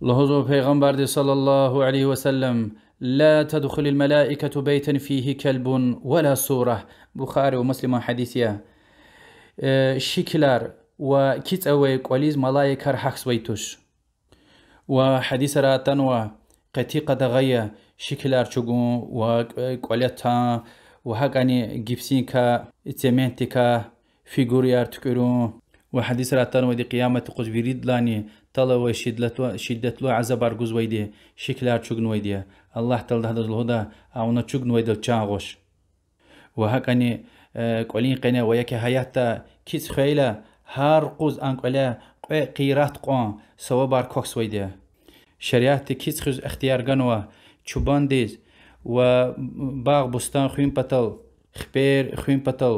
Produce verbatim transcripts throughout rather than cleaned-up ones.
Лугьузва Пайгъамбарди صلى الله عليه وسلم: لا تدخل الملائكة بيتا فيه كلب ولا صورة. Бухари ва Муслиман гьадис я. Э, шикилар ва кицӀ авай кӀвализ малаикар гьахьзавай туш. Ва гьадисра атанва, къати къадагъа я шикилар чӀугун ва кӀ-, кӀвале тан, ва гьакӀани гипсдикай, цементдикай фигураяр туькӀуьрун. Ва гьадисра атанвайди, Къиямат юкъуз виридалайни тӀал авай шиддатлу, шиддатлу азабар гузвайди шикилар чӀугунвайди я. Аллагь Таалади гьадаз лугьуда, а вуна чӀугунвайдал чан гъваш. Ва гьакӀани, э, кӀвалин къене ва я ки гьаятда кицӀ хвейила, гьар къуз а кӀвале кьве къират кьван савабар квахьзавайди я. Шариатди кицӀ хуьз ихтияр ганва чубандиз ва багъ-бустан хуьн патал, хипер хуьн патал,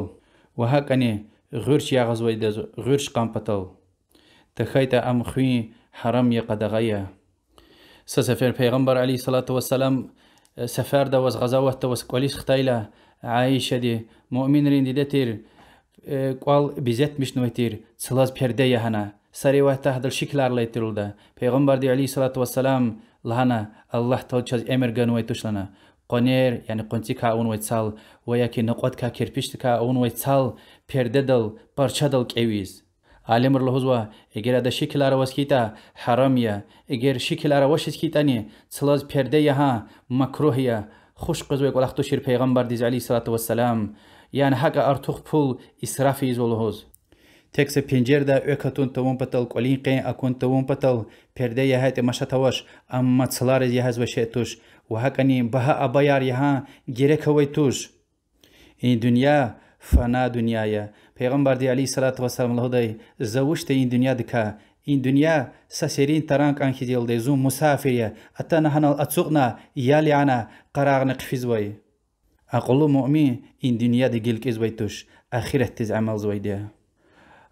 ва гьакӀани гъуьрч ягъазвайдаз гъуьрч кьун патал. ТахьайтӀа ам хуьн гьарам я, къадагъа я. Са сефер Пайгъамбар عليه الصلاة والسلام, э, сеферда аваз, гъазаватда аваз кӀвализ хтайла, Аишади, муъминрин диде тир, э, кӀвал безетмишнавай тир, цлаз перде ягьана. Са риваятда гьадал шикилар алай тир лугьуда. Пайгъамбарди عليه الصلاة والسلام лагьана: Аллагь Таалади чаз эмир ганвай туш лагьана, къванер, яни къванцикай авунвай цал, ва я ки накьвадикай, кирпичдикай авунвай цал пердедал, парчадал кӀевиз. Алимри лугьузва, эгер ада шикилар аваз хьайитӀа, гьарам я, эгер шикилар авачиз хьайитӀани, цлаз перде ягьан макругь я, хуш къвезвай кӀвалах тушир Пайгъамбардиз عليه الصلاة والسلام, яни гьакӀа артух пул исраф ийизва лугьуз. Тек са пенжерда экв атун тавун патал, кӀвалин къен акун тавун патал перде ягьайтӀа машат авач, амма цлариз ягьазвай шей туш, ва гьакӀани багьа абаяр ягьан герек авай туш. И дуьнья фана дуьнья я. Пайгъамбарди عليه الصلاة والسلام лугьудай: За вучда и дуьньядикай? И дуьнья са серин таран кӀан хьиз я лугьудай, зун мусафир я. Атана гьанал ацукьна, ял яна, къарагъна хъфизвай. Акьуллу муъмин и дуьньяди гилкӀизвай туш, ахиратдиз амалзавайди я.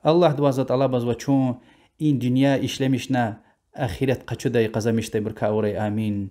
Аллагьдивай за тӀалабзава чун и дуьнья ишлемишна, ахират къачудай, къазанмишдайбурукай авурай. Амин.